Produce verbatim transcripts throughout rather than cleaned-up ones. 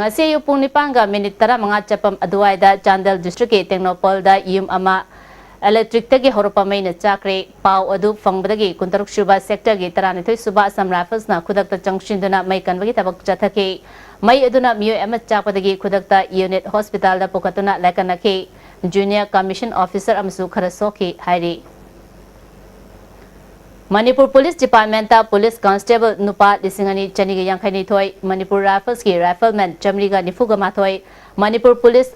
ꯉꯁꯤ ꯑꯌꯨꯛ ꯄꯨꯡ ꯅꯤꯄꯥꯟꯒ ꯃꯤꯅꯤꯠ ꯇꯔꯥꯃꯉꯥ ꯆꯠꯐꯝ ꯑꯗꯨꯋꯥꯏꯗ ꯆꯥꯟꯗꯦꯜ ꯗꯤꯁꯇ꯭ꯔꯤꯛꯀꯤ ꯇꯦꯡꯅꯧꯄꯜꯗ ꯌꯨꯝ ꯑꯃ ꯏꯂꯦꯛꯇ꯭ꯔꯤꯛꯇꯒꯤ ꯍꯧꯔꯛꯄ ꯃꯩꯅ ꯆꯥꯛꯈ꯭ꯔꯦ꯫ ꯄꯥꯎ ꯑꯗꯨ ꯐꯪꯕꯗꯒꯤ ꯀꯨꯟꯇꯔꯨꯛ ꯁꯨꯕ ꯁꯦꯛꯇꯔꯒꯤ ꯇꯔꯥꯅꯤꯊꯣꯏ ꯁꯨꯕ ꯑꯁꯥꯝ ꯔꯥꯏꯐꯜꯁꯅ ꯈꯨꯗꯛꯇ ꯆꯪꯁꯤꯟꯗꯨꯅ ꯃꯩ ꯀꯟꯕꯒꯤ ꯊꯕꯛ ꯆꯠꯊꯈꯤ꯫ ꯃꯩ ꯑꯗꯨꯅ ꯃꯤꯑꯣꯏ ꯑꯃ ꯆꯥꯛꯄꯗꯒꯤ ꯈꯨꯗꯛꯇ ꯌꯨꯅꯤꯠ ꯍꯣꯁꯄꯤꯇꯥꯜꯗ ꯄꯨꯈꯠꯇꯨꯅ ꯂꯥꯏꯀꯠꯅꯈꯤ꯫ ꯖꯨꯅꯤꯌꯔ ꯀꯃꯤꯁꯟ ꯑꯣꯐꯤꯁꯔ ꯑꯃꯁꯨ ꯈꯔ ꯁꯣꯛꯈꯤ ꯍꯥꯏꯔꯤ꯫ Manipur police department police constable ꯅꯨꯄꯥ ꯂꯤꯁꯤꯡ ꯑꯅꯤ ꯆꯅꯤꯒ ꯌꯥꯡꯈꯩꯅꯤꯊꯣꯏ, ꯃꯅꯤꯄꯨꯔ ꯔꯥꯏꯐꯜꯁꯀꯤ ꯔꯥꯏꯐꯜꯃꯦꯟ ꯆꯥꯃꯔꯤꯒ ꯅꯤꯐꯨꯒ ꯃꯥꯊꯣꯏ, ꯃꯅꯤꯄꯨꯔ ꯄꯨꯂꯤꯁ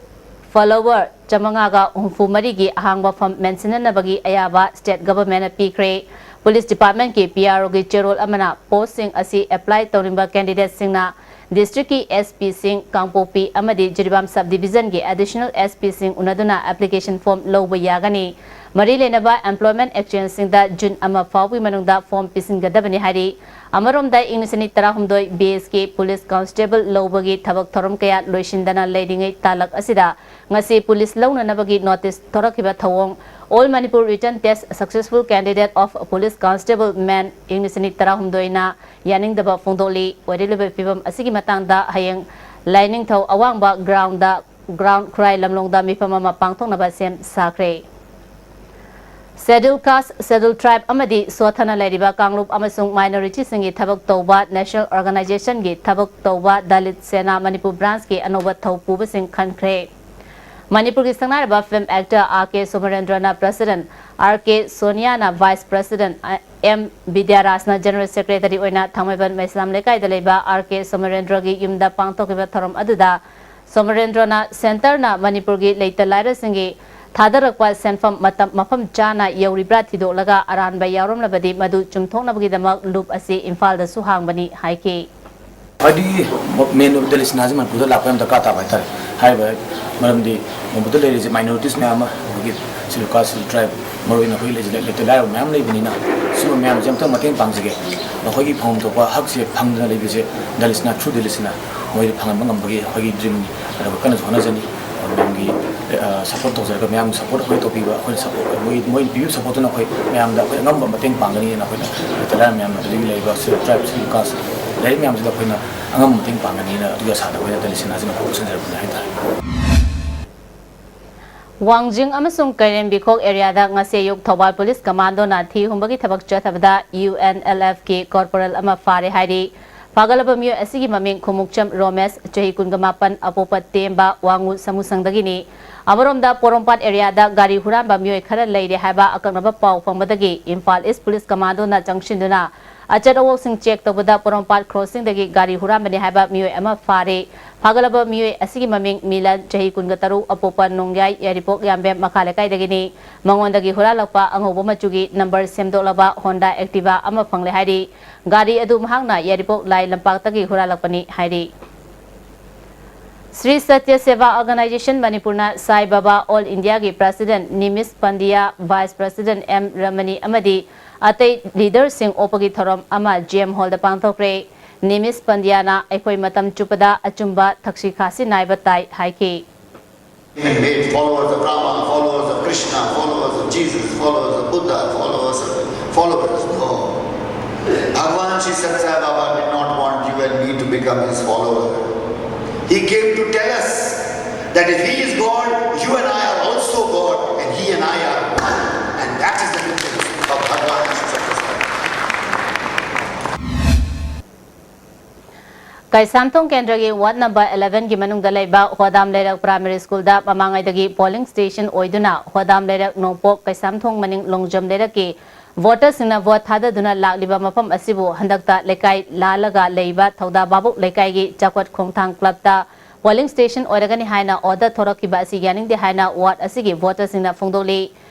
ꯐꯣꯂꯣꯋꯔ ꯆꯥꯃꯉꯥꯒ ꯍꯨꯝꯐꯨ ꯃꯔꯤꯒꯤ ꯑꯍꯥꯡꯕ ꯐꯝ ꯃꯦꯟꯁꯤꯟꯅꯅꯕꯒꯤ ꯑꯌꯥꯕ ꯁ꯭ꯇꯦꯠ ꯒꯚꯔꯟꯃꯦꯟꯠꯅ ꯄꯤꯈ꯭ꯔꯦ꯫ ꯄꯨꯂꯤꯁ ꯗꯤꯄꯥꯔꯠꯃꯦꯟꯠꯀꯤ ꯄꯤ ꯑꯥꯔ ꯑꯣꯒꯤ ꯆꯦꯔꯣꯜ ꯑꯃꯅ ꯄꯣꯁꯁꯤꯡ ꯑꯁꯤ ꯑꯦꯄ꯭ꯂꯥꯏ ꯇꯧꯅꯤꯡꯕ ꯀꯦꯟꯗꯤꯗꯦꯠꯁꯤꯡꯅ ꯗꯤꯁꯇ꯭ꯔꯤꯛꯀꯤ ꯑꯦꯁ ꯄꯤꯁꯤꯡ, ꯀꯥꯡꯄꯣꯛꯄꯤ ꯑꯃꯗꯤ ꯖꯤꯔꯤꯕꯥꯝ ꯁꯕ ꯗꯤꯕꯤꯖꯟꯒꯤ ꯑꯦꯗꯤꯁꯅꯦꯜ ꯑꯦꯁ ꯄꯤꯁꯤꯡ ꯎꯅꯗꯨꯅ ꯑꯦꯄ꯭ꯂꯤꯀꯦꯁꯟ ꯐꯣꯔꯝ ꯂꯧꯕ ꯌꯥꯒꯅꯤ꯫ ꯃꯔꯤ ꯂꯩꯅꯕ ꯑꯦꯝꯄ꯭ꯂꯣꯏꯃꯦꯟꯠ ꯑꯦꯛꯆꯦꯟꯖꯁꯤꯡꯗ ꯖꯨꯟ ꯑꯃ ꯐꯥꯎꯕꯒꯤ ꯃꯅꯨꯡꯗ ꯐꯣꯔꯝ ꯄꯤꯁꯤꯟꯒꯗꯕꯅꯤ ꯍꯥꯏꯔꯤ꯫ ꯑꯃꯔꯣꯝꯗ, ꯏꯪ ꯂꯤꯁꯤꯡ ꯑꯅꯤ ꯇꯔꯥꯍꯨꯝꯗꯣꯏ ꯕꯦꯆꯀꯤ ꯄꯨꯂꯤꯁ ꯀꯟꯁꯇꯦꯕꯜ ꯂꯧꯕꯒꯤ ꯊꯕꯛ ꯊꯧꯔꯝ ꯀꯌꯥ ꯂꯣꯏꯁꯤꯟꯗꯅ ꯂꯩꯔꯤꯉꯩ ꯇꯥꯂꯛ ꯑꯁꯤꯗ ꯉꯁꯤ ꯄꯨꯂꯤꯁ ꯂꯧꯅꯅꯕꯒꯤ ꯅꯣꯇꯤꯁ ꯊꯣꯔꯛꯈꯤꯕ ꯊꯧꯑꯣꯡ, All Manipur Written Test Successful Candidate of Police Constable Men ꯏꯪ ꯂꯤꯁꯤꯡ ꯑꯅꯤ ꯇꯔꯥꯍꯨꯝꯗꯣꯏꯅ ꯌꯥꯅꯤꯡꯗꯕ ꯐꯣꯡꯗꯣꯛꯂꯤ꯫ ꯑꯣꯏꯔꯛꯂꯤꯕ ꯐꯤꯕꯝ ꯑꯁꯤꯒꯤ ꯃꯇꯥꯡꯗ ꯍꯌꯦꯡ ꯂꯥꯏꯅꯤꯡꯊꯧ ꯑꯋꯥꯡꯕ ꯒ꯭ꯔꯥꯎꯟꯗ, ꯒ꯭ꯔꯥꯎꯟ ꯈꯨꯔꯥꯏ ꯂꯝꯂꯣꯡꯗ ꯃꯤꯐꯝ ꯑꯃ ꯄꯥꯡꯊꯣꯛꯅꯕ ꯁꯦꯝ ꯁꯥꯈ꯭ꯔꯦ꯫ ꯁꯦꯗ꯭ꯌꯨꯜ ꯀꯥꯁ, ꯁꯦꯗ꯭ꯌꯨꯜ ꯇ꯭ꯔꯥꯏꯕ ꯑꯃꯗꯤ ꯁꯣꯊꯅ ꯂꯩꯔꯤꯕ ꯀꯥꯡꯂꯨꯞ ꯑꯃꯁꯨꯡ ꯃꯥꯏꯅꯣꯔꯤꯇꯤꯁꯤꯡꯒꯤ ꯊꯕꯛ ꯇꯧꯕ ꯅꯦꯁꯅꯦꯜ ꯑꯣꯔꯒꯅꯥꯏꯖꯦꯁꯟꯒꯤ ꯊꯕꯛ ꯇꯧꯕ ꯗꯂꯤꯠ ꯁꯦꯅꯥ ꯃꯅꯤꯄꯨꯔ ꯕ꯭ꯔꯥꯟꯁꯀꯤ ꯑꯅꯧꯕ ꯊꯧꯄꯨꯕꯁꯤꯡ ꯈꯟꯈ꯭ꯔꯦ꯫ ꯃꯅꯤꯄꯨꯔꯒꯤ ꯁꯛꯅꯥꯏꯔꯕ ꯐꯤꯜꯝ ꯑꯦꯛꯇꯔ ꯑꯥꯔ ꯀꯦ ꯁꯣꯃꯔꯦꯟꯗ꯭ꯔꯅ ꯄ꯭ꯔꯁꯤꯗꯦꯟꯠ, ꯑꯥꯔ ꯀꯦ ꯁꯣꯅꯤꯌꯥꯅ ꯚꯥꯏꯁ ꯄ꯭ꯔꯁꯤꯗꯦꯟꯠ, ꯑꯦꯝ ꯕꯤꯗ꯭ꯌꯥꯔꯥꯖꯅ ꯖꯦꯅꯔꯦꯜ ꯁꯦꯀ꯭ꯔꯦꯇꯔꯤ ꯑꯣꯏꯅ ꯊꯥꯡꯃꯩꯕꯟ ꯃꯩꯁꯂꯥꯝ ꯂꯩꯀꯥꯏꯗ ꯂꯩꯕ ꯑꯥꯔ ꯀꯦ ꯁꯣꯃꯔꯦꯟꯗ꯭ꯔꯒꯤ ꯌꯨꯝꯗ ꯄꯥꯡꯊꯣꯛꯈꯤꯕ ꯊꯧꯔꯝ ꯑꯗꯨꯗ ꯁꯣꯃꯔꯦꯟꯗ꯭ꯔꯣꯅ ꯁꯦꯟꯇꯔꯅ ꯃꯅꯤꯄꯨꯔꯒꯤ ꯂꯩꯇ ꯂꯥꯏꯔꯁꯤꯡꯒꯤ ꯊꯥꯗꯔꯛꯄ ꯁꯦꯟꯐꯝ ꯃꯇꯝ ꯃꯐꯝ ꯆꯥꯅ ꯌꯧꯔꯤꯕ꯭ꯔꯥ ꯊꯤꯗꯣꯛꯂꯒ ꯑꯔꯥꯟꯕ ꯌꯥꯎꯔꯝꯂꯕꯗꯤ ꯃꯗꯨ ꯆꯨꯝꯊꯣꯛꯅꯕꯒꯤꯗꯃꯛ ꯂꯨꯞ ꯑꯁꯤ ꯏꯝꯐꯥꯜꯗꯁꯨ ꯍꯥꯡꯕꯅꯤ ꯍꯥꯏꯈꯤ꯫ ꯈ꯭ꯋꯥꯏꯗꯒꯤ ꯃꯦꯟ ꯑꯣꯏꯕ ꯗꯂꯤꯠ ꯁꯤꯅꯥꯁꯤ ꯃꯅꯤꯄꯨꯔꯗ ꯂꯥꯛꯄ ꯌꯥꯝ ꯗꯔꯀꯥꯔ ꯇꯥꯕ ꯍꯥꯏꯇꯥꯔꯦ꯫ ꯍꯥꯏꯔꯤꯕ ꯃꯔꯝꯗꯤ ꯃꯅꯤꯄꯨꯔꯗ ꯂꯩꯔꯤꯁꯦ ꯃꯥꯏꯅꯣꯔꯤꯇꯤꯁ ꯃꯌꯥꯝ ꯑꯃ, ꯑꯩꯈꯣꯏꯒꯤ ꯁꯦꯗ꯭ꯌꯨꯜ ꯀꯥꯁ, ꯁꯦꯗ꯭ꯌꯨꯜ ꯇ꯭ꯔꯥꯏꯕ, ꯃꯔꯨꯑꯣꯏꯅ ꯑꯩꯈꯣꯏꯒꯤ ꯂꯩꯖ-, ꯂꯩꯇ ꯂꯥꯏꯔꯕ ꯃꯌꯥꯝ ꯂꯩꯕꯅꯤꯅ, ꯁꯤꯒꯨꯝꯕ ꯃꯌꯥꯝꯁꯦ ꯑꯝꯇꯪ ꯃꯇꯦꯡ ꯄꯥꯡꯖꯒꯦ꯫ ꯃꯈꯣꯏꯒꯤ ꯐꯪꯐꯝ ꯊꯣꯛꯄ ꯍꯛꯁꯦ ꯐꯪꯗꯅ ꯂꯩꯕꯁꯦ ꯗꯂꯤꯠ ꯁꯤꯅꯥ, ꯊ꯭ꯔꯨ ꯗꯂꯤꯠ ꯁꯤꯅꯥ ꯃꯣꯏꯗ ꯐꯪꯍꯟꯕ ꯉꯝꯕꯒꯤ ꯑꯩꯈꯣꯏꯒꯤ ꯗ꯭ꯔꯤꯝꯅꯤ꯫ ꯑꯗꯨꯒ ꯀꯟꯅꯁꯨ ꯍꯣꯠꯅꯖꯅꯤ꯫ ꯃꯌꯥꯝꯒꯤ, ꯑ, ꯁꯄꯣꯔꯠ ꯇꯧꯖꯔꯒ, ꯃꯌꯥꯝꯒꯤ ꯁꯄꯣꯔꯠ ꯑꯩꯈꯣꯏ ꯇꯧꯕꯤꯕ, ꯑꯩꯈꯣꯏꯅ ꯁꯄꯣꯔꯠ, ꯃꯣꯏ, ꯃꯣꯏꯅ ꯄꯤꯕꯤꯕ ꯁꯄꯣꯔꯠꯇꯨꯅ ꯑꯩꯈꯣꯏ ꯃꯌꯥꯝꯗ ꯑꯩꯈꯣꯏ ꯑꯉꯝꯕ ꯃꯇꯦꯡ ꯄꯥꯡꯒꯅꯤꯅ ꯑꯩꯈꯣꯏꯅ ꯂꯩꯇ ꯂꯥꯏꯔ ꯃꯌꯥꯝꯅ, ꯑꯗꯨꯗꯒꯤ ꯂꯩꯔꯤꯕ ꯁꯦꯗ꯭ꯌꯨꯜ ꯇ꯭ꯔꯥꯏꯕ, ꯁꯦꯗ꯭ꯌꯨꯜ ꯀꯥꯁ ꯂꯩꯔꯤꯕ ꯃꯌꯥꯝꯁꯤꯗ ꯑꯩꯈꯣꯏꯅ ꯑꯉꯝꯕ ꯃꯇꯦꯡ ꯄꯥꯡꯒꯅꯤꯅ ꯑꯗꯨꯒꯤ ꯑꯁꯥꯗ ꯑꯩꯈꯣꯏꯅ ꯇꯦꯂꯤꯁꯤꯅꯥꯁꯤꯅ ꯐꯣꯡꯗꯣꯛꯆꯖꯔꯛꯄꯅꯤ ꯍꯥꯏꯇꯥꯔꯦ꯫ ꯋꯥꯡꯖꯤꯡ ꯑꯃꯁꯨꯡ ꯀꯩꯔꯦꯝꯕꯤꯈꯣꯛ ꯑꯦꯔꯤꯌꯥꯗ ꯉꯁꯤ ꯑꯌꯨꯛ ꯊꯧꯕꯥꯜ ꯄꯨꯂꯤꯁ ꯀꯃꯥꯟꯗꯣꯅ ꯊꯤ ꯍꯨꯝꯕꯒꯤ ꯊꯕꯛ ꯆꯠꯊꯕꯗ ꯌꯨ ꯑꯦꯟ ꯑꯦꯜ ꯑꯦꯐꯀꯤ ꯀꯣꯔꯄꯣꯔꯦꯜ ꯑꯃ ꯐꯥꯔꯦ ꯍꯥꯏꯔꯤ꯫ ꯐꯥꯒꯠꯂꯕ ꯃꯤꯑꯣꯏ ꯑꯁꯤꯒꯤ ꯃꯃꯤꯡ ꯈꯨꯃꯨꯛꯆꯝ ꯔꯣꯃꯦꯁ, ꯆꯍꯤ ꯀꯨꯟꯒ ꯃꯥꯄꯟ, ꯑꯄꯣꯛꯄ ꯇꯦꯝꯕ, ꯋꯥꯉꯨ ꯁꯃꯨꯁꯪꯗꯒꯤꯅꯤ꯫ ꯑꯃꯔꯣꯝꯗ ꯄꯣꯔꯣꯝꯄꯥꯠ ꯑꯦꯔꯤꯌꯥꯗ ꯒꯥꯔꯤ ꯍꯨꯔꯥꯟꯕ ꯃꯤꯑꯣꯏ ꯈꯔ ꯂꯩꯔꯦ ꯍꯥꯏꯕ ꯑꯀꯛꯅꯕ ꯄꯥꯎ ꯐꯪꯕꯗꯒꯤ ꯏꯝꯐꯥꯜ ꯏꯁ ꯄꯨꯂꯤꯁ ꯀꯃꯥꯟꯗꯣꯅ ꯆꯪꯁꯤꯟꯗꯨꯅ ꯑꯆꯠ ꯑꯋꯣꯛꯁꯤꯡ ꯆꯦꯛ ꯇꯧꯕꯗ ꯄꯣꯔꯣꯝꯄꯥꯠ ꯀ꯭ꯔꯣꯁꯤꯡꯗꯒꯤ ꯒꯥꯔꯤ ꯍꯨꯔꯥꯟꯕꯅꯤ ꯍꯥꯏꯕ ꯃꯤꯑꯣꯏ ꯑꯃ ꯐꯥꯔꯦ꯫ ꯐꯥꯒꯠꯂꯕ ꯃꯤꯑꯣꯏ ꯑꯁꯤꯒꯤ ꯃꯃꯤꯡ ꯃꯤꯂꯟ, ꯆꯍꯤ ꯀꯨꯟꯒ ꯇꯔꯨꯛ, ꯑꯄꯣꯛꯄ ꯅꯣꯡꯌꯥꯏ ꯌꯥꯏꯔꯤꯄꯣꯛ ꯌꯥꯝꯕꯦꯝ ꯃꯈꯥ ꯂꯩꯀꯥꯏꯗꯒꯤꯅꯤ꯫ ꯃꯉꯣꯟꯗꯒꯤ ꯍꯨꯔꯥꯜꯂꯛꯄ ꯑꯉꯧꯕ ꯃꯆꯨꯒꯤ ꯅꯝꯕꯔ ꯁꯦꯝꯗꯣꯛꯂꯕ ꯍꯣꯟꯗꯥ ꯑꯦꯛꯇꯤꯚꯥ ꯑꯃ ꯐꯪꯂꯦ ꯍꯥꯏꯔꯤ꯫ ꯒꯥꯔꯤ ꯑꯗꯨ ꯃꯍꯥꯛꯅ ꯌꯥꯏꯔꯤꯄꯣꯛ ꯂꯥꯏ ꯂꯝꯄꯥꯛꯇꯒꯤ ꯍꯨꯔꯥꯜꯂꯛꯄꯅꯤ ꯍꯥꯏꯔꯤ꯫ ꯁ꯭ꯔꯤ ꯁꯇ꯭ꯌ ꯁꯦꯕꯥ ꯑꯣꯔꯒꯅꯥꯏꯖꯦꯁꯟ ꯃꯅꯤꯄꯨꯔꯅ ꯁꯥꯏ ꯕꯥꯕꯥ ꯑꯣꯜ ꯏꯟꯗꯤꯌꯥꯒꯤ ꯄ꯭ꯔꯁꯤꯗꯦꯟꯠ ꯅꯤꯃꯤꯁ ꯄꯟꯗꯤꯌꯥ, ꯚꯥꯏꯁ ꯄ꯭ꯔꯁꯤꯗꯦꯟꯠ ꯑꯦꯝ ꯔꯃꯅꯤ ꯑꯃꯗꯤ ꯑꯇꯩ ꯂꯤꯗꯔꯁꯤꯡ ꯑꯣꯛꯄꯒꯤ ꯊꯧꯔꯝ ꯑꯃ ꯖꯤ ꯑꯦꯝ ꯍꯣꯜꯗ ꯄꯥꯡꯊꯣꯛꯈ꯭ꯔꯦ꯫ ꯅꯤꯃꯤꯁ ꯄꯟꯗꯤꯌꯥꯅ ꯑꯩꯈꯣꯏ ꯃꯇꯝ ꯆꯨꯞꯄꯗ ꯑꯆꯨꯝꯕ ꯊꯛꯁꯤ ꯈꯥꯁꯤ ꯅꯥꯏꯕ ꯇꯥꯏ ꯍꯥꯏꯈꯤ꯫ Made followers of Rama, followers of Krishna, followers of Jesus, followers of Buddha, followers of followers. No. Bhagwan Sri Sathya Baba did not want you and me to become his follower. He came to tell us that if he is God, you and I are also God, and he and I are one. And that is the difference of Bhagwan Sri Sathya Baba. Keishamthong ꯀꯦꯟꯗ꯭ꯔꯒꯤ ward number eleven ꯒꯤ ꯃꯅꯨꯡꯗ ꯂꯩꯕ ꯍꯣꯗꯥꯝ ꯂꯩꯔꯛ primary ꯁ꯭ꯀꯨꯜꯗ ꯃꯃꯥꯡꯉꯩꯗꯒꯤ polling station ꯑꯣꯏꯗꯨꯅ ꯍꯣꯗꯥꯝ ꯂꯩꯔꯛ ꯅꯣꯡꯄꯣꯛ ꯀꯩꯁꯥꯝꯊꯣꯡ ꯃꯅꯤꯡ ꯂꯣꯡꯖꯝ ꯂꯩꯔꯛꯀꯤ ꯚꯣꯇꯔꯁꯤꯡꯅ ꯚꯣꯠ ꯊꯥꯗꯗꯨꯅ ꯂꯥꯛꯂꯤꯕ ꯃꯐꯝ ꯑꯁꯤꯕꯨ ꯍꯟꯗꯛꯇ ꯂꯩꯀꯥꯏ ꯂꯥꯜꯂꯒ ꯂꯩꯕ ꯊꯧꯗꯥ ꯚꯥꯕꯣꯛ ꯂꯩꯀꯥꯏꯒꯤ ꯆꯥꯎꯈꯠ ꯈꯣꯡꯊꯥꯡ ꯀ꯭ꯂꯕꯇ ꯄꯣꯂꯤꯡ ꯁ꯭ꯇꯦꯁꯟ ꯑꯣꯏꯔꯒꯅꯤ ꯍꯥꯏꯅ ꯑꯣꯔꯗꯔ ꯊꯣꯔꯛꯈꯤꯕ ꯑꯁꯤ ꯌꯥꯅꯤꯡꯗꯦ ꯍꯥꯏꯅ ꯋꯥꯔꯗ ꯑꯁꯤꯒꯤ ꯚꯣꯇꯔꯁꯤꯡꯅ ꯐꯣꯡꯗꯣꯛꯂꯤ꯫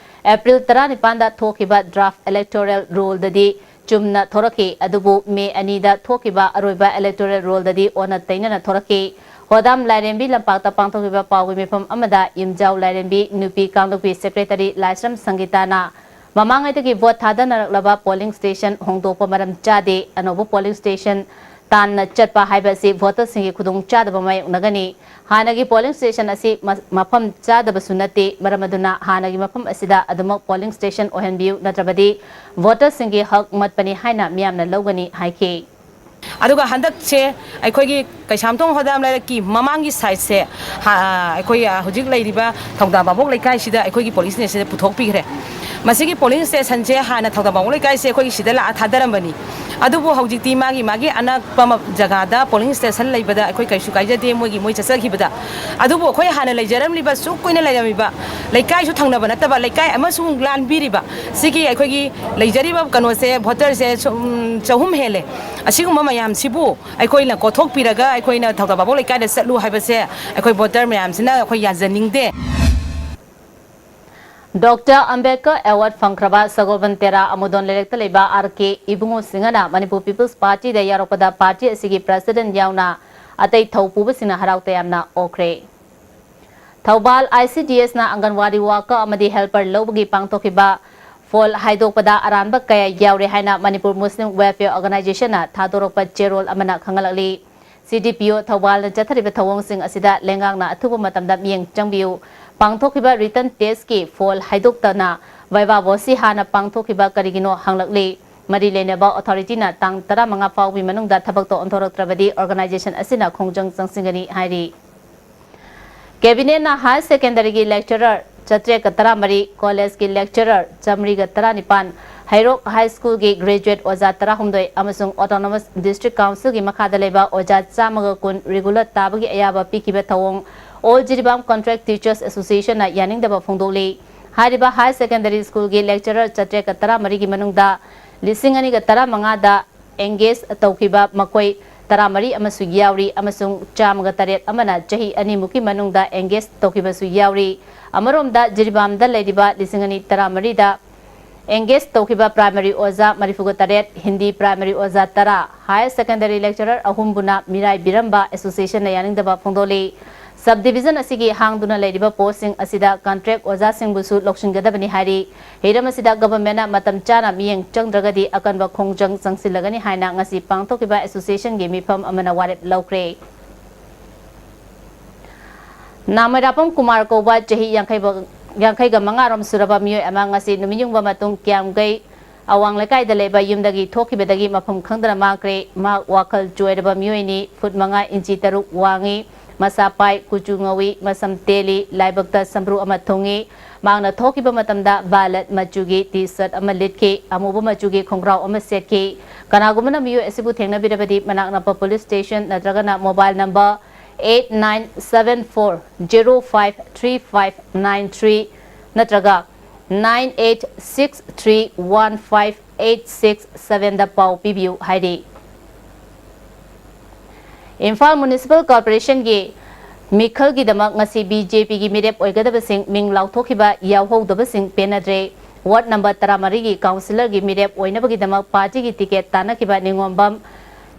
ꯑꯦꯄ꯭ꯔꯤꯜ ꯇꯔꯥꯅꯤꯄꯥꯟꯗ ꯊꯣꯛꯈꯤꯕ ꯗ꯭ꯔꯥꯐ ꯏꯂꯦꯛꯇꯣꯔꯦꯜ ꯔꯣꯜꯗꯗꯤ ꯆꯨꯝꯅ ꯊꯣꯔꯛꯈꯤ, ꯑꯗꯨꯕꯨ ꯃꯦ ꯑꯅꯤꯗ ꯊꯣꯛꯈꯤꯕ ꯑꯔꯣꯏꯕ ꯏꯂꯦꯛꯇꯣꯔꯦꯜ ꯔꯣꯜꯗꯗꯤ ꯑꯣꯟꯅ ꯇꯩꯅꯅ ꯊꯣꯔꯛꯈꯤ꯫ ꯍꯣꯗꯥꯝ ꯂꯥꯏꯔꯦꯝꯕꯤ ꯂꯝꯄꯥꯛꯇ ꯄꯥꯡꯊꯣꯛꯈꯤꯕ ꯄꯥꯎꯒꯤ ꯃꯤꯐꯝ ꯑꯃꯗ ꯌꯨꯝꯖꯥꯎ ꯂꯥꯏꯔꯦꯝꯕꯤ ꯅꯨꯄꯤ ꯀꯥꯡꯂꯨꯞꯀꯤ ꯁꯦꯀ꯭ꯔꯦꯇꯔꯤ ꯂꯥꯏꯁ꯭ꯔꯝ ꯁꯪꯒꯤꯇꯥꯅ ꯃꯃꯥꯡꯉꯩꯗꯒꯤ ꯚꯣꯠ ꯊꯥꯗꯅꯔꯛꯂꯕ ꯄꯣꯂꯤꯡ ꯁ꯭ꯇꯦꯁꯟ ꯍꯣꯡꯗꯣꯛꯄ ꯃꯔꯝ ꯆꯥꯗꯦ, ꯑꯅꯧꯕ ꯄꯣꯂꯤꯡ ꯁ꯭ꯇꯦꯁꯟ ꯇꯥꯟꯅ ꯆꯠꯄ ꯍꯥꯏꯕ ꯑꯁꯤ ꯚꯣꯇꯔꯁꯤꯡꯒꯤ ꯈꯨꯗꯣꯡꯆꯥꯗꯕ ꯃꯥꯌꯣꯛꯅꯒꯅꯤ꯫ ꯍꯥꯟꯅꯒꯤ ꯄꯣꯂꯤꯡ ꯁ꯭ꯇꯦꯁꯟ ꯑꯁꯤ ꯃ-, ꯃꯐꯝ ꯆꯥꯗꯕꯁꯨ ꯅꯠꯇꯦ, ꯃꯔꯝ ꯑꯗꯨꯅ ꯍꯥꯟꯅꯒꯤ ꯃꯐꯝ ꯑꯁꯤꯗ ꯑꯗꯨꯃꯛ ꯄꯣꯂꯤꯡ ꯁ꯭ꯇꯦꯁꯟ ꯑꯣꯏꯍꯟꯕꯤꯌꯨ, ꯅꯠꯇ꯭ꯔꯕꯗꯤ ꯚꯣꯇꯔꯁꯤꯡꯒꯤ ꯍꯛ ꯃꯠꯄꯅꯤ ꯍꯥꯏꯅ ꯃꯤꯌꯥꯝꯅ ꯂꯧꯒꯅꯤ ꯍꯥꯏꯈꯤ꯫ ꯑꯗꯨꯒ ꯍꯟꯗꯛꯁꯦ ꯑꯩꯈꯣꯏꯒꯤ ꯀꯩꯁꯥꯝꯊꯣꯡ ꯍꯣꯗꯥꯝ ꯂꯩꯔꯛꯀꯤ ꯃꯃꯥꯡꯒꯤ ꯁꯥꯏꯠꯁꯦ, ꯍꯥ, ꯑꯩꯈꯣꯏ, ꯑ, ꯍꯧꯖꯤꯛ ꯂꯩꯔꯤꯕ ꯊꯧꯗꯥ ꯚꯥꯕꯣꯛ ꯂꯩꯀꯥꯏꯁꯤꯗ ꯑꯩꯈꯣꯏꯒꯤ ꯄꯣꯂꯤꯡ ꯁ꯭ꯇꯦꯁꯟꯁꯤꯗ ꯄꯨꯊꯣꯛꯄꯤꯈ꯭ꯔꯦ꯫ ꯃꯁꯤꯒꯤ ꯄꯣꯂꯤꯡ ꯁ꯭ꯇꯦꯁꯟꯁꯦ ꯍꯥꯟꯅ ꯊꯧꯗꯥ ꯚꯥꯕꯣꯛ ꯂꯩꯀꯥꯏꯁꯦ ꯑꯩꯈꯣꯏꯒꯤ ꯁꯤꯗ ꯂꯥꯛꯑ ꯊꯥꯗꯔꯝꯕꯅꯤ꯫ ꯑꯗꯨꯕꯨ ꯍꯧꯖꯤꯛꯇꯤ ꯃꯥꯒꯤ ꯃꯥꯒꯤ ꯑꯅꯛꯄ ꯃ-, ꯖꯒꯥꯗ ꯄꯣꯂꯤꯡ ꯁ꯭ꯇꯦꯁꯟ ꯂꯩꯕꯗ ꯑꯩꯈꯣꯏ ꯀꯩꯁꯨ ꯀꯥꯏꯖꯗꯦ, ꯃꯣꯏꯒꯤ ꯃꯣꯏ ꯆꯠꯆꯈꯤꯕꯗ꯫ ꯑꯗꯨꯕꯨ ꯑꯩꯈꯣꯏ ꯍꯥꯟꯅ ꯂꯩꯖꯔꯝꯂꯤꯕ, ꯁꯨꯛ ꯀꯨꯏꯅ ꯂꯩꯔꯝꯃꯤꯕ, ꯂꯩꯀꯥꯏꯁꯨ ꯊꯪꯅꯕ ꯅꯠꯇꯕ ꯂꯩꯀꯥꯏ ꯑꯃꯁꯨꯡ ꯂꯥꯟꯕꯤꯔꯤꯕ ꯁꯤꯒꯤ ꯑꯩꯈꯣꯏꯒꯤ ꯂꯩꯖꯔꯤꯕ ꯀꯩꯅꯣꯁꯦ, ꯚꯣꯇꯔꯁꯦ ꯁꯨꯝ ꯆꯍꯨꯝ ꯍꯦꯜꯂꯦ꯫ ꯑꯁꯤꯒꯨꯝꯕ ꯃꯌꯥꯝꯁꯤꯕꯨ ꯑꯩꯈꯣꯏꯅ ꯀꯣꯊꯣꯛꯄꯤꯔꯒ ꯑꯩꯈꯣꯏꯅ ꯊꯧꯗꯥ ꯚꯥꯕꯣꯛ ꯂꯩꯀꯥꯏꯗ ꯆꯠꯂꯨ ꯍꯥꯏꯕꯁꯦ ꯑꯩꯈꯣꯏ ꯚꯣꯇꯔ ꯃꯌꯥꯝꯁꯤꯅ ꯑꯩꯈꯣꯏ ꯌꯥꯖꯅꯤꯡꯗꯦ꯫ ꯗꯣꯛꯇꯔ ꯑꯝꯕꯦꯗꯀꯔ ꯑꯦꯋꯥꯔꯗ ꯐꯪꯈ꯭ꯔꯕ ꯁꯒꯣꯜꯕꯟ ꯇꯦꯔꯥ ꯑꯃꯨꯗꯣꯟ ꯂꯩꯔꯛꯇ ꯂꯩꯕ ꯑꯥꯔ ꯀꯦ ꯏꯕꯨꯡꯉꯣ ꯁꯤꯡꯍꯅ ꯃꯅꯤꯄꯨꯔ ꯄꯤꯄꯜꯁ ꯄꯥꯔꯇꯤꯗ ꯌꯥꯎꯔꯛꯄꯗ ꯄꯥꯔꯇꯤ ꯑꯁꯤꯒꯤ ꯄ꯭ꯔꯁꯤꯗꯦꯟꯠ ꯌꯥꯎꯅ ꯑꯇꯩ ꯊꯧ ꯄꯨꯕꯁꯤꯡꯅ ꯍꯔꯥꯎ ꯇꯌꯥꯝꯅ ꯑꯣꯛꯈ꯭ꯔꯦ꯫ Thoubal I C D ꯑꯦꯁꯅ ꯑꯪꯒꯟꯋꯥꯗꯤ worker ꯑꯃꯗꯤ ꯍꯦꯜꯄꯔ ꯂꯧꯕꯒꯤ ꯄꯥꯡꯊꯣꯛꯈꯤꯕ ꯐꯣꯜ ꯍꯥꯏꯗꯣꯛꯄꯗ ꯑꯔꯥꯟꯕ ꯀꯌꯥ ꯌꯥꯎꯔꯦ ꯍꯥꯏꯅ ꯃꯅꯤꯄꯨꯔ ꯃꯨꯁꯂꯤꯝ ꯋꯦꯜꯐꯤꯌꯔ ꯑꯣꯔꯒꯅꯥꯏꯖꯦꯁꯟꯅ ꯊꯥꯗꯣꯔꯛꯄ ꯆꯦꯔꯣꯜ ꯑꯃꯅ ꯈꯪꯍꯜꯂꯛꯂꯤ꯫ ꯁꯤ ꯗꯤ ꯄꯤ ꯑꯣ ꯊꯧꯕꯥꯜꯅ ꯆꯠꯊꯔꯤꯕ ꯊꯧꯑꯣꯡꯁꯤꯡ ꯑꯁꯤꯗ ꯂꯩꯉꯥꯛꯅ ꯑꯊꯨꯕ ꯃꯇꯝꯗ ꯃꯤꯠꯌꯦꯡ ꯆꯪꯕꯤꯌꯨ, ꯄꯥꯡꯊꯣꯛꯈꯤꯕ ꯔꯤꯇꯟ ꯇꯦꯁꯀꯤ ꯐꯣꯜ ꯍꯥꯏꯗꯣꯛꯇꯅ ꯚꯥꯏꯕꯥ ꯚꯣꯁꯤ ꯍꯥꯟꯅ ꯄꯥꯡꯊꯣꯛꯈꯤꯕ ꯀꯔꯤꯒꯤꯅꯣ ꯍꯪꯂꯛꯂꯤ꯫ ꯃꯔꯤ ꯂꯩꯅꯕ ꯑꯣꯊꯣꯔꯤꯇꯤꯅ ꯇꯥꯡ ꯇꯔꯥꯃꯉꯥ ꯐꯥꯎꯕꯒꯤ ꯃꯅꯨꯡꯗ ꯊꯕꯛꯇꯣ ꯑꯣꯟꯊꯣꯔꯛꯇ꯭ꯔꯕꯗꯤ ꯑꯣꯔꯒꯅꯥꯏꯖꯦꯁꯟ ꯑꯁꯤꯅ ꯈꯣꯡꯖꯪ ꯆꯪꯁꯤꯟꯒꯅꯤ ꯍꯥꯏꯔꯤ꯫ ꯀꯦꯕꯤꯅꯦꯠꯅ ꯍꯥꯌꯔ ꯁꯦꯀꯦꯟꯗꯔꯤꯒꯤ ꯂꯦꯛꯆꯔꯔ ꯆꯥꯇ꯭ꯔꯦꯠꯀ ꯇꯔꯥꯃꯔꯤ, ꯀꯣꯂꯦꯖꯀꯤ ꯂꯦꯛꯆꯔꯔ ꯆꯥꯃꯔꯤꯒ ꯇꯔꯥꯅꯤꯄꯥꯟ, ꯍꯩꯔꯣꯛ ꯍꯥꯏ ꯁ꯭ꯀꯨꯜꯒꯤ ꯒ꯭ꯔꯦꯖꯨꯑꯦꯠ ꯑꯣꯖꯥ ꯇꯔꯥꯍꯨꯝꯗꯣꯏ ꯑꯃꯁꯨꯡ ꯑꯣꯇꯣꯅꯣꯃꯁ ꯗꯤꯁꯇ꯭ꯔꯤꯛ ꯀꯥꯎꯟꯁꯤꯜꯒꯤ ꯃꯈꯥꯗ ꯂꯩꯕ ꯑꯣꯖꯥ ꯆꯥꯝꯃꯒ ꯀꯨꯟ ꯔꯤꯒꯨꯂꯔ ꯇꯥꯕꯒꯤ ꯑꯌꯥꯕ ꯄꯤꯈꯤꯕ ꯊꯧꯑꯣꯡ ꯑꯣꯜ ꯖꯤꯔꯤꯕꯥꯝ ꯀꯟꯇ꯭ꯔꯦꯛ ꯇꯤꯆꯔꯁ ꯑꯦꯁꯣꯁꯤꯌꯦꯁꯟꯅ ꯌꯥꯅꯤꯡꯗꯕ ꯐꯣꯡꯗꯣꯛꯂꯤ꯫ ꯍꯥꯏꯔꯤꯕ ꯍꯥꯌꯔ ꯁꯦꯀꯦꯟꯗꯔꯤ ꯁ꯭ꯀꯨꯜꯒꯤ ꯂꯦꯛꯆꯔꯔ ꯆꯥꯇ꯭ꯔꯦꯠꯀ ꯇꯔꯥꯃꯔꯤꯒꯤ ꯃꯅꯨꯡꯗ ꯂꯤꯁꯤꯡ ꯑꯅꯤꯒ ꯇꯔꯥꯃꯉꯥꯗ ꯑꯦꯡꯒꯦꯖ ꯇꯧꯈꯤꯕ ꯃꯈꯣꯏ ꯇꯔꯥꯃꯔꯤ ꯑꯃꯁꯨ ꯌꯥꯎꯔꯤ ꯑꯃꯁꯨꯡ ꯆꯥꯝꯃꯒ ꯇꯔꯦꯠ ꯑꯃꯅ ꯆꯍꯤ ꯑꯅꯤꯃꯨꯛꯀꯤ ꯃꯅꯨꯡꯗ ꯑꯦꯡꯒꯦꯖ ꯇꯧꯈꯤꯕꯁꯨ ꯌꯥꯎꯔꯤ꯫ ꯑꯃꯔꯣꯝꯗ ꯖꯤꯔꯤꯕꯥꯝꯗ ꯂꯩꯔꯤꯕ ꯂꯤꯁꯤꯡ ꯑꯅꯤ ꯇꯔꯥꯃꯔꯤꯗ ꯑꯦꯡꯒꯦꯖ ꯇꯧꯈꯤꯕ ꯄ꯭ꯔꯥꯏꯃꯔꯤ ꯑꯣꯖꯥ ꯃꯔꯤꯐꯨꯒ ꯇꯔꯦꯠ, ꯍꯤꯟꯗꯤ ꯄ꯭ꯔꯥꯏꯃꯔꯤ ꯑꯣꯖꯥ ꯇꯔꯥ, ꯍꯥꯌꯔ ꯁꯦꯀꯦꯟꯗꯔꯤ ꯂꯦꯛꯆꯔꯔ ꯑꯍꯨꯝꯕꯨꯅ ꯃꯤꯔꯥꯏꯕꯤꯔꯝꯕ ꯑꯦꯁꯣꯁꯤꯌꯦꯁꯟꯅ ꯌꯥꯅꯤꯡꯗꯕ ꯐꯣꯡꯗꯣꯛꯂꯤ꯫ ꯁꯕ ꯗꯤꯕꯤꯖꯟ ꯑꯁꯤꯒꯤ ꯍꯥꯡꯗꯨꯅ ꯂꯩꯔꯤꯕ ꯄꯣꯁꯁꯤꯡ ꯑꯁꯤꯗ ꯀꯟꯇ꯭ꯔꯦꯛ ꯑꯣꯖꯥꯁꯤꯡꯕꯨꯁꯨ ꯂꯧꯁꯤꯟꯒꯗꯕꯅꯤ ꯍꯥꯏꯔꯤ꯫ ꯍꯤꯔꯝ ꯑꯁꯤꯗ ꯒꯚꯔꯟꯃꯦꯟꯠꯅ ꯃꯇꯝ ꯆꯥꯅ ꯃꯤꯠꯌꯦꯡ ꯆꯪꯗ꯭ꯔꯒꯗꯤ ꯑꯀꯟꯕ ꯈꯣꯡꯖꯪ ꯆꯪꯁꯤꯜꯂꯒꯅꯤ ꯍꯥꯏꯅ ꯉꯁꯤ ꯄꯥꯡꯊꯣꯛꯈꯤꯕ ꯑꯦꯁꯣꯁꯤꯌꯦꯁꯟꯒꯤ ꯃꯤꯐꯝ ꯑꯃꯅ ꯋꯥꯔꯦꯞ ꯂꯧꯈ꯭ꯔꯦ꯫ ꯅꯥꯃꯩꯔꯥꯄꯝ ꯀꯨꯃꯥꯔ ꯀꯧꯕ ꯆꯍꯤ ꯌꯥꯡꯈꯩ ꯕ-, ꯌꯥꯡꯈꯩꯒ ꯃꯉꯥꯔꯣꯝ ꯁꯨꯔꯕ ꯃꯤꯑꯣꯏ ꯑꯃ ꯉꯁꯤ ꯅꯨꯃꯤꯠ ꯌꯨꯡꯕ ꯃꯇꯨꯡ ꯀ꯭ꯌꯥꯝꯒꯩ ꯑꯋꯥꯡ ꯂꯩꯀꯥꯏꯗ ꯂꯩꯕ ꯌꯨꯝꯗꯒꯤ ꯊꯣꯛꯈꯤꯕꯗꯒꯤ ꯃꯐꯝ ꯈꯪꯗꯅ ꯃꯥꯡꯈ꯭ꯔꯦ꯫ ꯃꯍꯥꯛ ꯋꯥꯈꯜ ꯆꯣꯏꯔꯕ ꯃꯤꯑꯣꯏꯅꯤ, ꯐꯨꯠ ꯃꯉꯥ ꯏꯟꯆꯤ ꯇꯔꯨꯛ ꯋꯥꯡꯉꯤ, ꯃꯁꯥ ꯄꯥꯏ, ꯀꯨꯆꯨ ꯉꯧꯏ, ꯃꯁꯝ ꯇꯦꯜꯂꯤ, ꯂꯥꯏꯕꯛꯇ ꯁꯝꯕ꯭ꯔꯨ ꯑꯃ ꯊꯨꯡꯉꯤ꯫ ꯃꯍꯥꯛꯅ ꯊꯣꯛꯈꯤꯕ ꯃꯇꯝꯗ violet ꯃꯆꯨꯒꯤ T-shirt ꯑꯃ ꯂꯤꯠꯈꯤ, ꯑꯃꯨꯕ ꯃꯆꯨꯒꯤ ꯈꯣꯡꯒ꯭ꯔꯥꯎ ꯑꯃ ꯁꯦꯠꯈꯤ꯫ ꯀꯅꯥꯒꯨꯝꯕꯅ ꯃꯤꯑꯣꯏ ꯑꯁꯤꯕꯨ ꯊꯦꯡꯅꯕꯤꯔꯕꯗꯤ ꯃꯅꯥꯛ ꯅꯛꯄ police station ꯅꯠꯇ꯭ꯔꯒꯅ mobile number eight nine seven four zero five three five nine three ꯅꯠꯇ꯭ꯔꯒ nine eight six three one five eight six seven ꯗ ꯄꯥꯎ ꯄꯤꯕꯤꯌꯨ ꯍꯥꯏꯔꯤ꯫ ꯏꯝꯐꯥꯜ Municipal Corporation ꯒꯤ ꯃꯤꯈꯜꯒꯤꯗꯃꯛ ꯉꯁꯤ B J P ꯒꯤ ꯃꯤꯔꯦꯞ ꯑꯣꯏꯒꯗꯕꯁꯤꯡ ꯃꯤꯡ ꯂꯥꯎꯊꯣꯛꯈꯤꯕ ꯌꯥꯎꯍꯧꯗꯕꯁꯤꯡ ꯄꯦꯟꯅꯗ꯭ꯔꯦ꯫ Ward number ꯇꯔꯥꯃꯔꯤꯒꯤ councillor ꯒꯤ ꯃꯤꯔꯦꯞ ꯑꯣꯏꯅꯕꯒꯤꯗꯃꯛ party ꯒꯤ ticket ꯇꯥꯟꯅꯈꯤꯕ ꯅꯤꯉꯣꯝꯕꯝ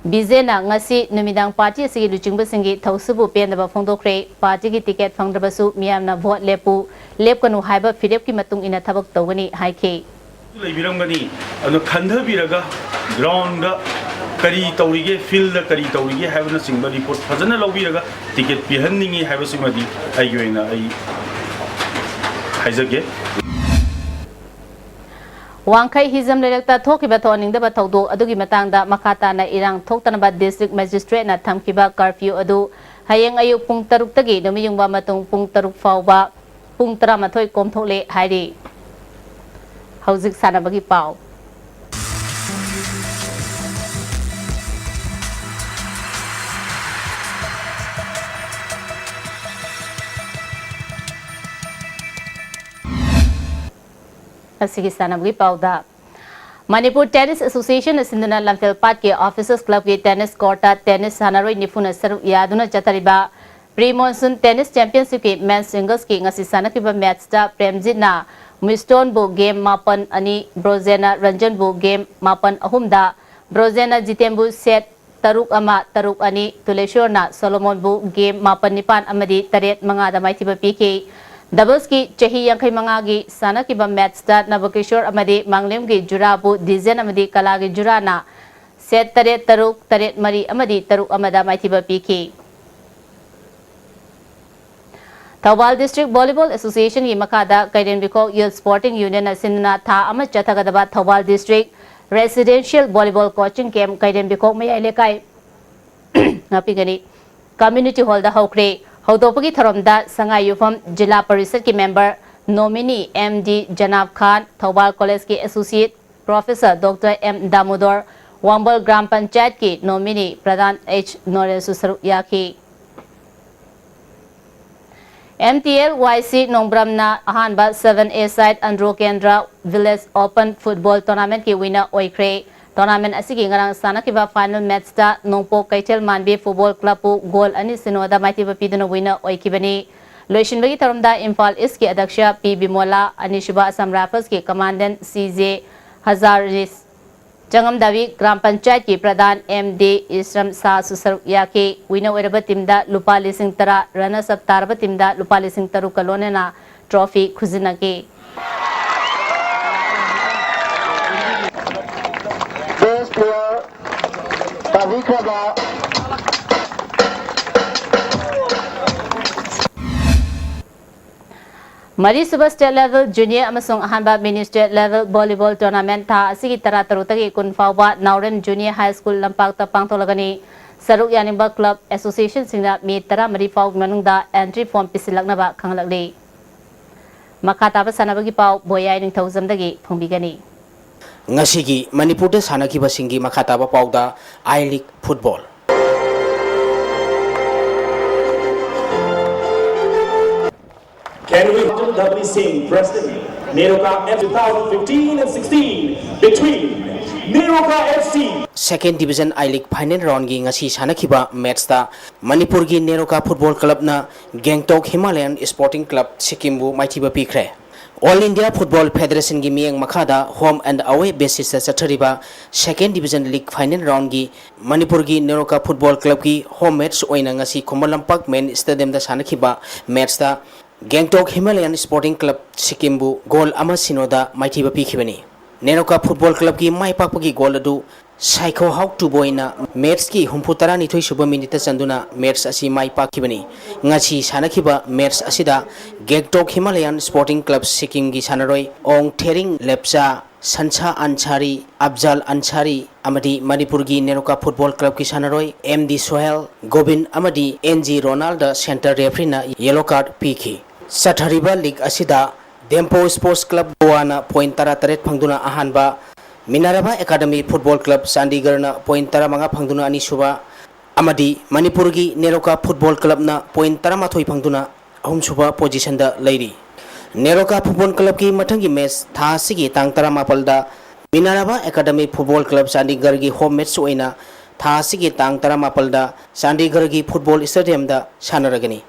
ꯕꯤꯖꯦꯅ ꯉꯁꯤ ꯅꯨꯃꯤꯗꯥꯡ party ꯑꯁꯤꯒꯤ ꯂꯨꯆꯤꯡꯕꯁꯤꯡꯒꯤ ꯊꯧꯁꯤꯕꯨ ꯄꯦꯟꯗꯕ ꯐꯣꯡꯗꯣꯛꯈ꯭ꯔꯦ꯫ Party ꯒꯤ ticket ꯐꯪꯗ꯭ꯔꯕꯁꯨ ꯃꯤꯌꯥꯝꯅ vote ꯂꯦꯞꯄꯨ, ꯂꯦꯞꯀꯅꯨ ꯍꯥꯏꯕ ꯐꯤꯔꯦꯞꯀꯤ ꯃꯇꯨꯡ ꯏꯟꯅ ꯊꯕꯛ ꯇꯧꯒꯅꯤ ꯍꯥꯏꯈꯤ꯫ ꯂꯩꯕꯤꯔꯝꯒꯅꯤ꯫ ꯑꯗꯨꯅ ꯈꯟꯊꯕꯤꯔꯒ ground ꯗ ꯀꯔꯤ ꯇꯧꯔꯤꯒꯦ, field ꯗ ꯀꯔꯤ ꯇꯧꯔꯤꯒꯦ ꯍꯥꯏꯕꯅꯆꯤꯡꯕ report ꯐꯖꯅ ꯂꯧꯕꯤꯔꯒ ticket ꯄꯤꯍꯟꯅꯤꯡꯉꯤ ꯍꯥꯏꯕꯁꯤꯃꯗꯤ ꯑꯩꯒꯤ ꯑꯣꯏꯅ ꯑꯩ ꯍꯥꯏꯖꯒꯦ꯫ ꯋꯥꯡꯈꯩ ꯍꯤꯖꯝ ꯂꯩꯔꯛꯇ ꯊꯣꯛꯈꯤꯕ ꯊꯣꯛꯍꯟꯅꯤꯡꯗꯕ ꯊꯧꯗꯣꯛ ꯑꯗꯨꯒꯤ ꯃꯇꯥꯡꯗ ꯃꯈꯥ ꯇꯥꯅ ꯏꯔꯥꯡ ꯊꯣꯛꯇꯅꯕ district magistrate ꯅ ꯊꯝꯈꯤꯕ curfew ꯑꯗꯨ ꯍꯌꯦꯡ ꯑꯌꯨꯛ ꯄꯨꯡ ꯇꯔꯨꯛꯇꯒꯤ ꯅꯨꯃꯤꯠ ꯌꯨꯡꯕ ꯃꯇꯨꯡ ꯄꯨꯡ ꯇꯔꯨꯛ ꯐꯥꯎꯕ ꯄꯨꯡ ꯇꯔꯥꯃꯥꯊꯣꯏ ꯀꯣꯝꯊꯣꯛꯂꯦ ꯍꯥꯏꯔꯤ꯫ ꯍꯧꯖꯤꯛ ꯁꯥꯟꯅꯕꯒꯤ ꯄꯥꯎ꯫ ꯉꯁꯤꯒꯤ ꯁꯥꯟꯅꯕꯒꯤ ꯄꯥꯎꯗ, Manipur Tennis Association ꯅ ꯁꯤꯟꯗꯨꯅ ꯂꯝꯐꯦꯜ ꯄꯥꯠꯀꯤ Officers Club ꯀꯤ tennis court ꯇ tennis ꯁꯥꯟꯅꯔꯣꯏ ꯅꯤꯐꯨꯅ ꯁꯔꯨꯛ ꯌꯥꯗꯨꯅ ꯆꯠꯊꯔꯤꯕ Pre-Monsoon Tennis Championship ꯀꯤ men's singles ꯀꯤ ꯉꯁꯤ ꯁꯥꯟꯅꯈꯤꯕ match ꯇ ꯄ꯭ꯔꯦꯝꯖꯤꯠꯅ ꯃꯤꯁꯇꯣꯟꯕꯨ game ꯃꯥꯄꯟ ꯑꯅꯤ, ꯕ꯭ꯔꯣꯖꯦꯟꯅ ꯔꯟꯖꯟꯕꯨ game ꯃꯥꯄꯟ ꯑꯍꯨꯝꯗ, ꯕ꯭ꯔꯣꯖꯦꯟꯅ ꯖꯤꯇꯦꯟꯕꯨ set ꯇꯔꯨꯛ ꯑꯃ, ꯇꯔꯨꯛ ꯑꯅꯤ, ꯇꯨꯂꯦꯁꯣꯔꯅ ꯁꯣꯂꯣꯃꯣꯟꯕꯨ game ꯃꯥꯄꯟ ꯅꯤꯄꯥꯟ ꯑꯃꯗꯤ ꯇꯔꯦꯠ ꯃꯉꯥꯗ ꯃꯥꯏꯊꯤꯕ ꯄꯤꯈꯤ꯫ Doubles ꯀꯤ ꯆꯍꯤ ꯌꯥꯡꯈꯩ ꯃꯉꯥꯒꯤ ꯁꯥꯟꯅꯈꯤꯕ match ꯇ ꯅꯕꯀꯤꯁꯣꯔ ꯑꯃꯗꯤ ꯃꯥꯡꯂꯦꯝꯒꯤ ꯖꯨꯔꯥꯕꯨ ꯗꯤꯖꯦꯟ ꯑꯃꯗꯤ ꯀꯂꯥꯒꯤ ꯖꯨꯔꯥꯅ set ꯇꯔꯦꯠ ꯇꯔꯨꯛ, ꯇꯔꯦꯠ ꯃꯔꯤ ꯑꯃꯗꯤ ꯇꯔꯨꯛ ꯑꯃꯗ ꯃꯥꯏꯊꯤꯕ ꯄꯤꯈꯤ꯫ ꯊꯧꯕꯥꯜ District Volleyball Association ꯒꯤ ꯃꯈꯥꯗ ꯀꯩꯔꯦꯝꯕꯤꯈꯣꯛ Youth Sporting Union ꯅ ꯁꯤꯟꯗꯨꯅ ꯊꯥ ꯑꯃ ꯆꯠꯊꯒꯗꯕ Thoubal District Residential Volleyball Coaching Camp ꯀꯩꯔꯦꯝꯕꯤꯈꯣꯛ ꯃꯌꯥꯏ ꯂꯩꯀꯥꯏ ꯉꯥꯛꯄꯤꯒꯅꯤ Community Hall ꯗ ꯍꯧꯈ꯭ꯔꯦ꯫ ꯍꯧꯗꯣꯛꯄꯒꯤ ꯊꯧꯔꯝꯗ ꯁꯉꯥꯏ ꯌꯨꯝꯐꯝ ꯖꯤꯂꯥ ꯄꯔꯤꯁꯠꯀꯤ member nominee M D Janab Khan, Thoubal College ꯀꯤ Associate Professor Doctor M Damodar, Wangbal Gram ꯄꯟꯆꯥꯌꯠꯀꯤ nominee ꯄ꯭ꯔꯙꯥꯟ H ꯅꯣꯔꯦꯟꯁꯨ ꯁꯔꯨꯛ ꯌꯥꯈꯤ꯫ M T L Y C ꯅꯣꯡꯕ꯭ꯔꯝꯅ ꯑꯍꯥꯟꯕ seven A side ꯑꯟꯗ꯭ꯔꯣ ꯀꯦꯟꯗ꯭ꯔ Village Open Football Tournament ꯀꯤ winner ꯑꯣꯏꯈ꯭ꯔꯦ꯫ Tournament ꯑꯁꯤꯒꯤ ꯉꯔꯥꯡ ꯁꯥꯟꯅꯈꯤꯕ final match ꯇ ꯅꯣꯡꯄꯣꯛ ꯀꯩꯊꯦꯜ ꯃꯥꯟꯕꯤ Football Club ꯄꯨ goal ꯑꯅꯤ ꯁꯤꯅꯣꯗ ꯃꯥꯏꯊꯤꯕ ꯄꯤꯗꯨꯅ winner ꯑꯣꯏꯈꯤꯕꯅꯤ꯫ ꯂꯣꯏꯁꯤꯟꯕꯒꯤ ꯊꯧꯔꯝꯗ ꯏꯝꯐꯥꯜ East ꯀꯤ ꯑꯗ꯭ꯌꯛꯁ P ꯕꯤꯃꯣꯂꯥ, ꯑꯅꯤꯁꯨꯕ Assam Rifles ꯀꯤ Commandant C J ꯍꯖꯥꯔꯤꯁ, ꯆꯉꯝꯗꯥꯕꯤ ꯒ꯭ꯔꯥꯝ ꯄꯟꯆꯥꯌꯠꯀꯤ ꯄ꯭ꯔꯙꯥꯟ M D ꯏꯁ꯭ꯔꯝ ꯁꯥꯍꯁꯨ ꯁꯔꯨꯛ ꯌꯥꯈꯤ꯫ Winner ꯑꯣꯏꯔꯕ team ꯗ ꯂꯨꯄꯥ ꯂꯤꯁꯤꯡ ꯇꯔꯥ, runners up ꯇꯥꯔꯕ team ꯗ ꯂꯨꯄꯥ ꯂꯤꯁꯤꯡ ꯇꯔꯨꯛꯀ ꯂꯣꯏꯅꯅ trophy ꯈꯨꯖꯤꯟꯅꯈꯤ꯫ Best player ꯇꯥꯕꯤꯈ꯭ꯔꯕ ꯃꯔꯤꯁꯨꯕ State Level Junior ꯑꯃꯁꯨꯡ ꯑꯍꯥꯟꯕ Mini State Level Volleyball Tournament ꯊꯥ ꯑꯁꯤꯒꯤ ꯇꯔꯥꯇꯔꯨꯛꯇꯒꯤ ꯀꯨꯟ ꯐꯥꯎꯕ ꯅꯥꯎꯔꯦꯝ Junior High School ꯂꯝꯄꯥꯛꯇ ꯄꯥꯡꯊꯣꯛꯂꯒꯅꯤ꯫ ꯁꯔꯨꯛ ꯌꯥꯅꯤꯡꯕ club association ꯁꯤꯡꯅ May ꯇꯔꯥꯃꯔꯤ ꯐꯥꯎꯒꯤ ꯃꯅꯨꯡꯗ entry form ꯄꯤꯁꯤꯜꯂꯛꯅꯕ ꯈꯪꯍꯜꯂꯛꯂꯤ꯫ ꯃꯈꯥ ꯇꯥꯕ ꯁꯥꯟꯅꯕꯒꯤ ꯄꯥꯎ ꯕꯣꯌꯥꯏ ꯅꯤꯡꯊꯧꯖꯝꯗꯒꯤ ꯐꯪꯕꯤꯒꯅꯤ꯫ ꯉꯁꯤꯒꯤ ꯃꯅꯤꯄꯨꯔꯗ ꯁꯥꯟꯅꯈꯤꯕꯁꯤꯡꯒꯤ ꯃꯈꯥ ꯇꯥꯕ ꯄꯥꯎꯗ I League Football. Can we welcome Dhabni Singh, President, Neroka F two thousand fifteen and sixteen between Neroka F C. Second Division I League Final Round ꯒꯤ ꯉꯁꯤ ꯁꯥꯟꯅꯈꯤꯕ match ꯇ ꯃꯅꯤꯄꯨꯔꯒꯤ Neroka Football Club ꯅ Gangtok Himalayan Sporting Club ꯁꯤꯛꯀꯤꯝꯕꯨ ꯃꯥꯏꯊꯤꯕ ꯄꯤꯈ꯭ꯔꯦ꯫ All India Football Federation ꯒꯤ ꯃꯤꯠꯌꯦꯡ ꯃꯈꯥꯗ home and away basis ꯇ ꯆꯠꯊꯔꯤꯕ Second Division League Final Round ꯒꯤ ꯃꯅꯤꯄꯨꯔꯒꯤ Neroka Football Club ꯀꯤ home match ꯑꯣꯏꯅ ꯉꯁꯤ ꯈꯨꯃꯟ ꯂꯝꯄꯥꯛ Main Stadium ꯗ ꯁꯥꯟꯅꯈꯤꯕ match ꯇ Gangtok Himalayan Sporting Club ꯁꯤꯛꯀꯤꯝꯕꯨ goal ꯑꯃ ꯁꯤꯅꯣꯗ ꯃꯥꯏꯊꯤꯕ ꯄꯤꯈꯤꯕꯅꯤ꯫ ꯅꯦꯔꯣꯀꯥ ꯐꯨꯠꯕꯣꯜ ꯀ꯭ꯂꯕꯀꯤ ꯃꯥꯏ ꯄꯥꯛꯄꯒꯤ ꯒꯣꯜ ꯑꯗꯨ ꯁꯥꯏꯈꯣ ꯍꯥꯎ ꯇꯨꯕꯣꯏꯅ ꯃꯦꯠꯁꯀꯤ ꯍꯨꯝꯐꯨ ꯇꯔꯥꯅꯤꯊꯣꯏ ꯁꯨꯕ ꯃꯤꯅꯤꯠꯇ ꯆꯟꯗꯨꯅ ꯃꯦꯠꯁ ꯑꯁꯤ ꯃꯥꯏ ꯄꯥꯛꯈꯤꯕꯅꯤ꯫ ꯉꯁꯤ ꯁꯥꯟꯅꯈꯤꯕ ꯃꯦꯠꯁ ꯑꯁꯤꯗ ꯒꯦꯡꯇꯣꯛ ꯍꯤꯃꯥꯂꯌꯥꯟ ꯁ꯭ꯄꯣꯔꯇꯤꯡ ꯀ꯭ꯂꯕ ꯁꯤꯛꯀꯤꯝꯒꯤ ꯁꯥꯟꯅꯔꯣꯏ ꯑꯣꯡ ꯊꯦꯔꯤꯡ ꯂꯦꯞꯆꯥ, ꯁꯟꯁꯥ ꯑꯟꯁꯥꯔꯤ, ꯑꯐꯖꯥꯜ ꯑꯟꯁꯥꯔꯤ ꯑꯃꯗꯤ ꯃꯅꯤꯄꯨꯔꯒꯤ ꯅꯦꯔꯣꯀꯥ ꯐꯨꯠꯕꯣꯜ ꯀ꯭ꯂꯕꯀꯤ ꯁꯥꯟꯅꯔꯣꯏ ꯑꯦꯝ ꯗꯤ ꯁꯣꯍꯦꯜ, ꯒꯣꯕꯤꯟ ꯑꯃꯗꯤ ꯑꯦꯟ ꯖꯤ ꯔꯣꯅꯥꯜꯗ ꯁꯦꯟꯇꯔ ꯔꯦꯐ꯭ꯔꯤꯅ ꯌꯦꯂꯣ ꯀꯥꯔꯗ ꯄꯤꯈꯤ꯫ ꯆꯠꯊꯔꯤꯕ ꯂꯤꯒ ꯑꯁꯤꯗ ꯗꯦꯝꯄꯣ ꯁ꯭ꯄꯣꯔꯠꯁ ꯀ꯭ꯂꯕ ꯒꯣꯋꯥꯅ ꯄꯣꯏꯟꯠ ꯇꯔꯥꯇꯔꯦꯠ ꯐꯪꯗꯨꯅ ꯑꯍꯥꯟꯕ, ꯃꯤꯅꯔꯚꯥ ꯑꯦꯀꯥꯗꯃꯤ ꯐꯨꯠꯕꯣꯜ ꯀ꯭ꯂꯕ ꯆꯥꯟꯗꯤꯒꯔꯅ ꯄꯣꯏꯟꯠ ꯇꯔꯥꯃꯉꯥ ꯐꯪꯗꯨꯅ ꯑꯅꯤꯁꯨꯕ, ꯑꯃꯗꯤ ꯃꯅꯤꯄꯨꯔꯒꯤ ꯅꯦꯔꯣꯀꯥ ꯐꯨꯠꯕꯣꯜ ꯀ꯭ꯂꯕꯅ ꯄꯣꯏꯟꯠ ꯇꯔꯥꯃꯥꯊꯣꯏ ꯐꯪꯗꯨꯅ ꯑꯍꯨꯝꯁꯨꯕ ꯄꯣꯖꯤꯁꯟꯗ ꯂꯩꯔꯤ꯫ ꯅꯦꯔꯣꯀꯥ ꯐꯨꯠꯕꯣꯜ ꯀ꯭ꯂꯕꯀꯤ ꯃꯊꯪꯒꯤ ꯃꯦꯠꯆ ꯊꯥ ꯑꯁꯤꯒꯤ ꯇꯥꯡ ꯇꯔꯥꯃꯥꯄꯜꯗ ꯃꯤꯅꯔꯚꯥ ꯑꯦꯀꯥꯗꯃꯤ ꯐꯨꯠꯕꯣꯜ ꯀ꯭ꯂꯕ ꯆꯥꯟꯗꯤꯒꯔꯒꯤ ꯍꯣꯝ ꯃꯦꯠꯆ ꯑꯣꯏꯅ ꯊꯥ ꯑꯁꯤꯒꯤ ꯇꯥꯡ ꯇꯔꯥꯃꯥꯄꯜꯗ ꯆꯥꯟꯗꯤꯒꯔꯒꯤ ꯐꯨꯠꯕꯣꯜ ꯁ꯭ꯇꯦꯗꯤꯌꯝꯗ ꯁꯥꯟꯅꯔꯒꯅꯤ꯫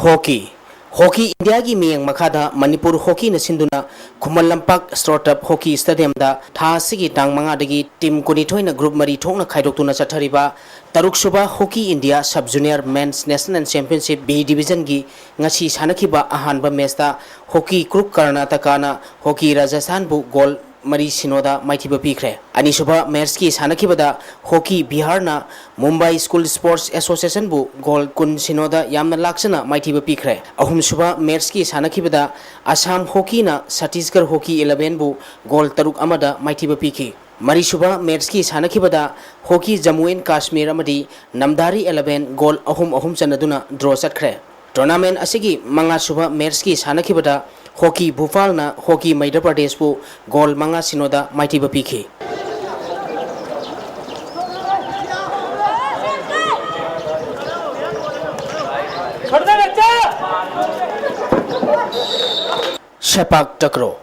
ꯍꯣꯀꯤ꯫ ꯍꯣꯀꯤ ꯏꯟꯗꯤꯌꯥꯒꯤ ꯃꯤꯠꯌꯦꯡ ꯃꯈꯥꯗ ꯃꯅꯤꯄꯨꯔ ꯍꯣꯀꯤꯅ ꯁꯤꯟꯗꯨꯅ ꯈꯨꯃꯟ ꯂꯝꯄꯥꯛ ꯁ꯭ꯇꯣꯔꯇꯞ ꯍꯣꯀꯤ ꯁ꯭ꯇꯦꯗꯤꯌꯝꯗ ꯊꯥ ꯑꯁꯤꯒꯤ ꯇꯥꯡ ꯃꯉꯥꯗꯒꯤ ꯇꯤꯝ ꯀꯨꯟꯅꯤꯊꯣꯏꯅ ꯒ꯭ꯔꯨꯞ ꯃꯔꯤ ꯊꯣꯛꯅ ꯈꯥꯏꯗꯣꯛꯇꯨꯅ ꯆꯠꯊꯔꯤꯕ ꯇꯔꯨꯛꯁꯨꯕ hockey India sub junior men's national championship B ꯗꯤꯕꯤꯖꯟꯒꯤ ꯉꯁꯤ ꯁꯥꯟꯅꯈꯤꯕ ꯑꯍꯥꯟꯕ ꯃꯦꯆꯇ ꯍꯣꯀꯤ ꯀ꯭ꯔꯨꯛ ꯀꯔꯅꯥꯇꯀꯥꯅ ꯍꯣꯀꯤ ꯔꯥꯖꯁꯊꯥꯟꯕꯨ ꯒꯣꯜ ꯃꯔꯤ ꯁꯤꯅꯣꯗ ꯃꯥꯏꯊꯤꯕ ꯄꯤꯈ꯭ꯔꯦ꯫ ꯑꯅꯤꯁꯨꯕ ꯃꯦꯆꯀꯤ ꯁꯥꯟꯅꯈꯤꯕꯗ ꯍꯣꯀꯤ ꯕꯤꯍꯥꯔꯅ ꯃꯨꯝꯕꯥꯏ ꯁ꯭ꯀꯨꯜ ꯁ꯭ꯄꯣꯔꯠꯁ ꯑꯦꯁꯣꯁꯤꯌꯦꯁꯟꯕꯨ ꯒꯣꯜ ꯀꯨꯟ ꯁꯤꯅꯣꯗ ꯌꯥꯝꯅ ꯂꯥꯛꯆꯅ ꯃꯥꯏꯊꯤꯕ ꯄꯤꯈ꯭ꯔꯦ꯫ ꯑꯍꯨꯝꯁꯨꯕ ꯃꯦꯆꯀꯤ ꯁꯥꯟꯅꯈꯤꯕꯗ ꯑꯁꯥꯝ ꯍꯣꯀꯤꯅ ꯁꯇꯤꯁꯒꯔ ꯍꯣꯀꯤ ꯏꯂꯦꯚꯦꯟꯕꯨ ꯒꯣꯜ ꯇꯔꯨꯛ ꯑꯃꯗ ꯃꯥꯏꯊꯤꯕ ꯄꯤꯈꯤ꯫ ꯃꯔꯤꯁꯨꯕ ꯃꯦꯆꯀꯤ ꯁꯥꯟꯅꯈꯤꯕꯗ ꯍꯣꯀꯤ ꯖꯝꯃꯨ ꯑꯦꯟ ꯀꯥꯁꯃꯤꯔ ꯑꯃꯗꯤ ꯅꯝꯗꯥꯔꯤ ꯏꯂꯦꯚꯦꯟ ꯒꯣꯜ ꯑꯍꯨꯝ ꯑꯍꯨꯝ ꯆꯟꯅꯗꯨꯅ ꯗ꯭ꯔꯣ ꯆꯠꯈ꯭ꯔꯦ꯫ ꯇꯣꯔꯅꯥꯃꯦꯟ ꯑꯁꯤꯒꯤ ꯃꯉꯥꯁꯨꯕ ꯃꯦꯆꯀꯤ ꯁꯥꯟꯅꯈꯤꯕꯗ ꯍꯣꯀꯤ ꯚꯨꯄꯥꯜꯅ ꯍꯣꯀꯤ ꯃꯩꯙ꯭ꯌ ꯄ꯭ꯔꯗꯦꯁꯄꯨ ꯒꯣꯜ ꯃꯉꯥ ꯁꯤꯅꯣꯗ ꯃꯥꯏꯊꯤꯕ ꯄꯤꯈꯤ꯫ ꯁꯦꯄꯥꯛ ꯇꯀ꯭ꯔꯣ꯫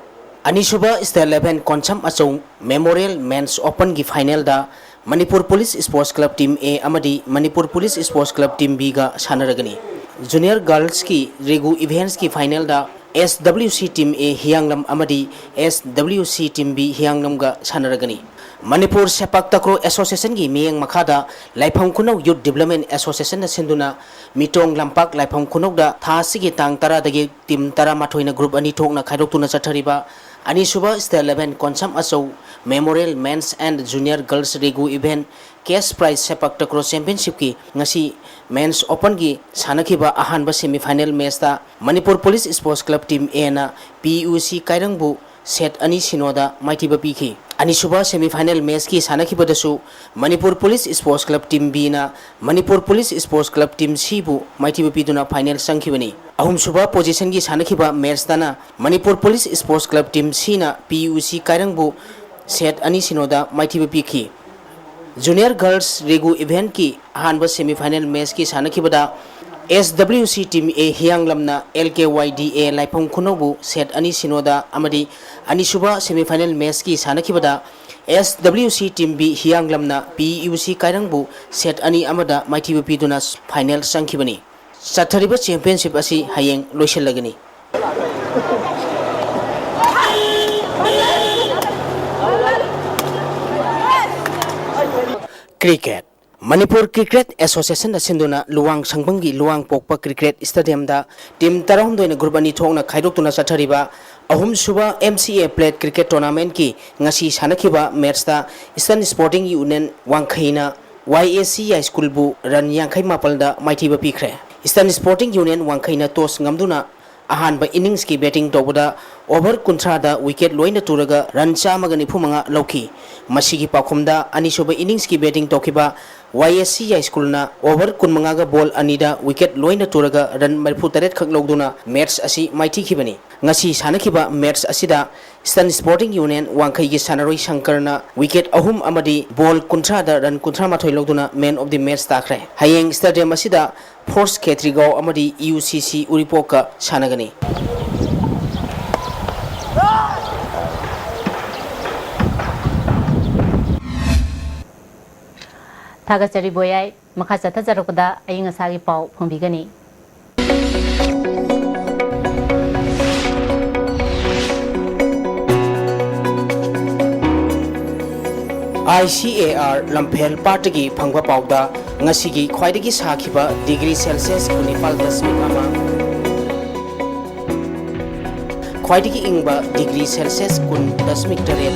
ꯑꯅꯤꯁꯨꯕ state level Konsam Achou memorial men's ꯑꯣꯄꯟꯒꯤ ꯐꯥꯏꯅꯦꯜꯗ Manipur police sports club team A ꯑꯃꯗꯤ Manipur police sports club team ꯕꯤꯒ ꯁꯥꯟꯅꯔꯒꯅꯤ꯫ ꯖꯨꯅꯤꯌꯔ ꯒꯥꯔꯜꯁꯀꯤ ꯔꯦꯒꯨ ꯏꯚꯦꯟꯁꯀꯤ ꯐꯥꯏꯅꯦꯜꯗ S W C team A Hiyanglam ꯑꯃꯗꯤ S W C team B ꯍꯤꯌꯥꯡꯂꯝꯒ ꯁꯥꯟꯅꯔꯒꯅꯤ꯫ ꯃꯅꯤꯄꯨꯔ ꯁꯦꯄꯥꯛ ꯇꯀ꯭ꯔꯣ ꯑꯦꯁꯣꯁꯤꯌꯦꯁꯟꯒꯤ ꯃꯤꯠꯌꯦꯡ ꯃꯈꯥꯗ ꯂꯥꯏꯐꯝ ꯈꯨꯅꯧ ꯌꯨꯠ ꯗꯤꯕ꯭ꯂꯞꯃꯦꯟ ꯑꯦꯁꯣꯁꯤꯌꯦꯁꯟꯅ ꯁꯤꯟꯗꯨꯅ ꯃꯤꯇꯣꯡ ꯂꯝꯄꯥꯛ ꯂꯥꯏꯐꯝ ꯈꯨꯅꯧꯗ ꯊꯥ ꯑꯁꯤꯒꯤ ꯇꯥꯡ ꯇꯔꯥꯗꯒꯤ ꯇꯤꯝ ꯇꯔꯥꯃꯥꯊꯣꯏꯅ ꯒ꯭ꯔꯨꯞ ꯑꯅꯤ ꯊꯣꯛꯅ ꯈꯥꯏꯗꯣꯛꯇꯨꯅ ꯆꯠꯊꯔꯤꯕ ꯑꯅꯤꯁꯨꯕ state eleven Konsam Achou memorial men's and junior girls ꯔꯦꯒꯨ ꯏꯚꯦꯟ ꯀꯦꯁ ꯄ꯭ꯔꯥꯏꯖ ꯁꯦꯄꯥꯛ ꯇꯀ꯭ꯔꯣ ꯆꯦꯝꯄꯤꯌꯟꯁꯤꯞꯀꯤ ꯉꯁꯤ ꯃꯦꯟꯁ ꯑꯣꯄꯟꯒꯤ ꯁꯥꯟꯅꯈꯤꯕ ꯑꯍꯥꯟꯕ ꯁꯦꯃꯤꯐꯥꯏꯅꯦꯜ ꯃꯦꯆꯇ Manipur police sports club team ꯑꯦꯅ ꯄꯤ ꯌꯨ ꯁꯤ ꯀꯥꯏꯔꯪꯕꯨ ꯁꯦꯠ ꯑꯅꯤ ꯁꯤꯅꯣꯗ ꯃꯥꯏꯊꯤꯕ ꯄꯤꯈꯤ꯫ ꯑꯅꯤꯁꯨꯕ ꯁꯦꯃꯤꯐꯥꯏꯅꯦꯜ ꯃꯦꯆꯀꯤ ꯁꯥꯟꯅꯈꯤꯕꯗꯁꯨ Manipur police sports club team ꯕꯤꯅ Manipur police sports club team ꯁꯤꯕꯨ ꯃꯥꯏꯊꯤꯕ ꯄꯤꯗꯨꯅ ꯐꯥꯏꯅꯦꯜ ꯆꯪꯈꯤꯕꯅꯤ꯫ ꯑꯍꯨꯝꯁꯨꯕ ꯄꯣꯖꯤꯁꯟꯒꯤ ꯁꯥꯟꯅꯈꯤꯕ ꯃꯦꯆꯇꯅ Manipur police sports club team ꯁꯤꯅ ꯄꯤ ꯌꯨ ꯁꯤ ꯀꯥꯏꯔꯪꯕꯨ ꯁꯦꯠ ꯑꯅꯤ ꯁꯤꯅꯣꯗ ꯃꯥꯏꯊꯤꯕ ꯄꯤꯈꯤ꯫ ꯖꯨꯅꯤꯌꯔ ꯒꯔꯜꯁ ꯔꯦꯒꯨ ꯏꯚꯦꯟꯀꯤ ꯑꯍꯥꯟꯕ ꯁꯦꯃꯤꯐꯥꯏꯅꯦꯜ ꯃꯦꯆꯀꯤ ꯁꯥꯟꯅꯈꯤꯕꯗ ꯑꯦꯁ ꯗꯕ꯭ꯂꯤꯎ ꯁꯤ ꯇꯤꯝ ꯑꯦ ꯍꯤꯌꯥꯡꯂꯝꯅ ꯑꯦꯜ ꯀꯦ ꯋꯥꯏ ꯗꯤ ꯑꯦ ꯂꯥꯏꯐꯝ ꯈꯨꯅꯧꯕꯨ ꯁꯦꯠ ꯑꯅꯤ ꯁꯤꯅꯣꯗ ꯑꯃꯗꯤ ꯑꯅꯤꯁꯨꯕ ꯁꯦꯃꯤꯐꯥꯏꯅꯦꯜ ꯃꯦꯆꯀꯤ ꯁꯥꯟꯅꯈꯤꯕꯗ ꯑꯦꯁ ꯗꯕ꯭ꯂꯤꯎ ꯁꯤ ꯇꯤꯝ ꯕꯤ ꯍꯤꯌꯥꯡꯂꯝꯅ ꯄꯤ ꯌꯨ ꯁꯤ ꯀꯥꯏꯔꯪꯕꯨ ꯁꯦꯠ ꯑꯅꯤ ꯑꯃꯗ ꯃꯥꯏꯊꯤꯕ ꯄꯤꯗꯨꯅ ꯐꯥꯏꯅꯦꯜ ꯆꯪꯈꯤꯕꯅꯤ꯫ ꯆꯠꯊꯔꯤꯕ ꯆꯦꯝꯄꯤꯌꯟꯁꯤꯞ ꯑꯁꯤ ꯍꯌꯦꯡ ꯂꯣꯏꯁꯤꯜꯂꯒꯅꯤ꯫ ꯀ꯭ꯔꯤꯀꯦꯠ꯫ ꯃꯅꯤꯄꯨꯔ ꯀ꯭ꯔꯤꯀꯦꯠ ꯑꯦꯁꯣꯁꯤꯌꯦꯁꯟꯅ ꯁꯤꯟꯗꯨꯅ ꯂꯨꯋꯥꯡ ꯁꯪꯕꯝꯒꯤ ꯂꯨꯋꯥꯡ ꯄꯣꯛꯄ ꯀ꯭ꯔꯤꯀꯦꯠ ꯁ꯭ꯇꯦꯗꯤꯌꯝꯗ ꯇꯤꯝ ꯇꯔꯥꯍꯨꯝꯗꯣꯏꯅ ꯒ꯭ꯔꯨꯞ ꯑꯅꯤ ꯊꯣꯛꯅ ꯈꯥꯏꯗꯣꯛꯇꯨꯅ ꯆꯠꯊꯔꯤꯕ ꯑꯍꯨꯝꯁꯨꯕ ꯑꯦꯝ ꯁꯤ ꯑꯦ ꯄ꯭ꯂꯦꯠ ꯀ꯭ꯔꯤꯀꯦꯠ ꯇꯣꯔꯅꯥꯃꯦꯟꯠꯀꯤ ꯉꯁꯤ ꯁꯥꯟꯅꯈꯤꯕ ꯃꯦꯠꯁꯇ ꯏꯁꯇꯔꯟ ꯁ꯭ꯄꯣꯔꯇꯤꯡ ꯌꯨꯅꯤꯌꯟ ꯋꯥꯡꯈꯩꯅ ꯋꯥꯏ ꯑꯦ ꯁꯤ ꯌꯥꯏꯁ꯭ꯀꯨꯜꯕꯨ ꯔꯟ ꯌꯥꯡꯈꯩ ꯃꯥꯄꯜꯗ ꯃꯥꯏꯊꯤꯕ ꯄꯤꯈ꯭ꯔꯦ꯫ ꯏꯁꯇꯔꯟ ꯁ꯭ꯄꯣꯔꯇꯤꯡ ꯌꯨꯅꯤꯌꯟ ꯋꯥꯡꯈꯩꯅ ꯇꯣꯁ ꯉꯝꯗꯨꯅ ꯑꯍꯥꯟꯕ ꯏꯅꯤꯡꯁꯀꯤ ꯕꯦꯇꯤꯡ ꯇꯧꯕꯗ ꯑꯣꯚꯔ ꯀꯨꯟꯊ꯭ꯔꯥꯗ ꯋꯤꯀꯦꯠ ꯂꯣꯏꯅ ꯇꯨꯔꯒ ꯔꯟ ꯆꯥꯝꯃꯒ ꯅꯤꯐꯨ ꯃꯉꯥ ꯂꯧꯈꯤ꯫ ꯃꯁꯤꯒꯤ ꯄꯥꯎꯈꯨꯝꯗ ꯑꯅꯤꯁꯨꯕ ꯏꯅꯤꯡꯁꯀꯤ ꯕꯦꯇꯤꯡ ꯇꯧꯈꯤꯕ ꯋꯥꯏ ꯑꯦꯁ ꯁꯤ ꯌꯥꯏꯁ꯭ꯀꯨꯜꯅ ꯑꯣꯚꯔ ꯀꯨꯟꯃꯉꯥꯒ ꯕꯣꯜ ꯑꯅꯤꯗ ꯋꯤꯀꯦꯠ ꯂꯣꯏꯅ ꯇꯨꯔꯒ ꯔꯟ ꯃꯔꯤꯐꯨ ꯇꯔꯦꯠ ꯈꯛ ꯂꯧꯗꯨꯅ ꯃꯦꯠꯁ ꯑꯁꯤ ꯃꯥꯏꯊꯤꯈꯤꯕꯅꯤ꯫ ꯉꯁꯤ ꯁꯥꯟꯅꯈꯤꯕ ꯃꯦꯠꯁ ꯑꯁꯤꯗ ꯏꯁꯇꯔꯟ ꯁ꯭ꯄꯣꯔꯇꯤꯡ ꯌꯨꯅꯤꯌꯟ ꯋꯥꯡꯈꯩꯒꯤ ꯁꯥꯟꯅꯔꯣꯏ ꯁꯪꯀꯔꯅ ꯋꯤꯀꯦꯠ ꯑꯍꯨꯝ ꯑꯃꯗꯤ ꯕꯣꯜ ꯀꯨꯟꯊ꯭ꯔꯥꯗ ꯔꯟ ꯀꯨꯟꯊ꯭ꯔꯥ ꯃꯥꯊꯣꯏ ꯂꯧꯗꯨꯅ ꯃꯦꯟ ꯑꯣꯐ ꯗꯤ ꯃꯦꯠꯁ ꯇꯥꯈ꯭ꯔꯦ꯫ ꯍꯌꯦꯡ ꯁ꯭ꯇꯦꯗꯤꯌꯝ ꯑꯁꯤꯗ ꯐꯣꯔꯁ ꯈꯦꯇ꯭ꯔꯤꯒꯥꯎ ꯑꯃꯗꯤ ꯌꯨ ꯁꯤ ꯁꯤ ꯎꯔꯤꯄꯣꯛꯀ ꯁꯥꯟꯅꯒꯅꯤ꯫ ꯊꯥꯒꯠꯆꯔꯤ ꯕꯣꯌꯥꯏ꯫ ꯃꯈꯥ ꯆꯠꯊꯖꯔꯛꯄꯗ ꯑꯏꯪ ꯑꯁꯥꯒꯤ ꯄꯥꯎ ꯐꯪꯕꯤꯒꯅꯤ꯫ ICAR ꯂꯝꯐꯦꯜ ꯄꯥꯠꯇꯒꯤ ꯐꯪꯕ ꯄꯥꯎꯗ ꯉꯁꯤꯒꯤ ꯈ꯭ꯋꯥꯏꯗꯒꯤ ꯁꯥꯈꯤꯕ degree Celsius ꯀꯨꯟꯅꯤꯄꯥꯜ ꯗꯁꯃꯤꯛ ꯑꯃ, ꯈ꯭ꯋꯥꯏꯗꯒꯤ ꯏꯪꯕ degree Celsius ꯀꯨꯟ ꯗꯁꯃꯤꯛ ꯇꯔꯦꯠ,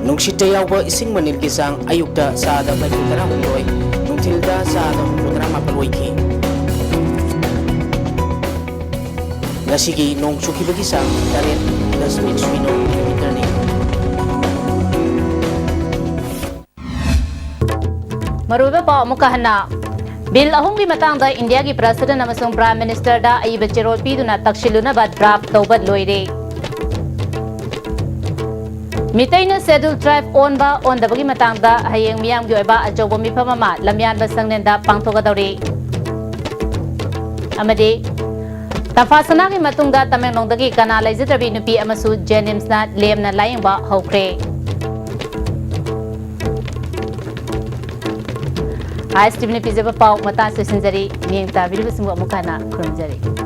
ꯅꯨꯡꯁꯤꯠꯇ ꯌꯥꯎꯕ ꯏꯁꯤꯡ ꯃꯅꯤꯜꯒꯤ ꯆꯥꯡ ꯑꯌꯨꯛꯇ ꯆꯥꯗ ꯃꯔꯤꯐꯨ ꯇꯔꯥꯍꯨꯝꯗꯣꯏ, ꯅꯨꯡꯊꯤꯜꯗ ꯆꯥꯗ ꯍꯨꯝꯐꯨ ꯇꯔꯥꯃꯥꯄꯜ ꯑꯣꯏꯈꯤ꯫ ꯉꯁꯤꯒꯤ ꯅꯣꯡ ꯆꯨꯈꯤꯕꯒꯤ ꯆꯥꯡ ꯇꯔꯦꯠ ꯗꯁꯃꯤꯛ ꯁꯤꯅꯣ ꯃꯤꯂꯤꯃꯤꯇꯔꯅꯤ꯫ ꯃꯔꯨꯑꯣꯏꯕ ꯄꯥꯎ ꯑꯃꯨꯛꯀ ꯍꯟꯅ꯫ ꯕꯤꯜ ꯑꯍꯨꯝꯒꯤ ꯃꯇꯥꯡꯗ ꯏꯟꯗꯤꯌꯥꯒꯤ ꯄ꯭ꯔꯁꯤꯗꯦꯟ ꯑꯃꯁꯨꯡ ꯄ꯭ꯔꯥꯏꯝ ꯃꯤꯅꯤꯁꯇꯔꯗ ꯑꯏꯕ ꯆꯦꯔꯣꯜ ꯄꯤꯗꯨꯅ ꯇꯛꯁꯤꯜꯂꯨꯅꯕ ꯗ꯭ꯔꯥꯐ ꯇꯧꯕ ꯂꯣꯏꯔꯦ꯫ ꯃꯤꯇꯩꯅ ꯁꯦꯗꯨꯜ ꯇ꯭ꯔꯥꯏꯕ ꯑꯣꯟꯕ ꯑꯣꯟꯗꯕꯒꯤ ꯃꯇꯥꯡꯗ ꯍꯌꯦꯡ ꯃꯤꯌꯥꯝꯒꯤ ꯑꯣꯏꯕ ꯑꯆꯧꯕ ꯃꯤꯐꯝ ꯑꯃ ꯂꯝꯌꯥꯟꯕ ꯁꯪꯂꯦꯟꯗ ꯄꯥꯡꯊꯣꯛꯀꯗꯧꯔꯤ꯫ ꯑꯃꯗꯤ ꯇꯝꯐꯥ ꯁꯅꯥꯒꯤ ꯃꯇꯨꯡꯗ ꯇꯃꯦꯡꯂꯣꯡꯗꯒꯤ ꯀꯅꯥ ꯂꯩꯖꯗ꯭ꯔꯕꯤ ꯅꯨꯄꯤ ꯑꯃꯁꯨ ꯖꯦꯅꯤꯝꯁꯅ ꯂꯦꯝꯅ ꯂꯥꯌꯦꯡꯕ ꯍꯧꯈ꯭ꯔꯦ꯫ ISTVꯅ ꯄꯤꯖꯕ ꯄꯥꯎ ꯃꯇꯥꯡ ꯂꯣꯏꯁꯤꯟꯖꯔꯤ꯫ ꯃꯤꯠꯌꯦꯡ ꯇꯥꯕꯤꯔꯤꯕꯁꯤꯡꯕꯨ ꯑꯃꯨꯛ ꯍꯟꯅ ꯈꯨꯔꯨꯝꯖꯔꯤ꯫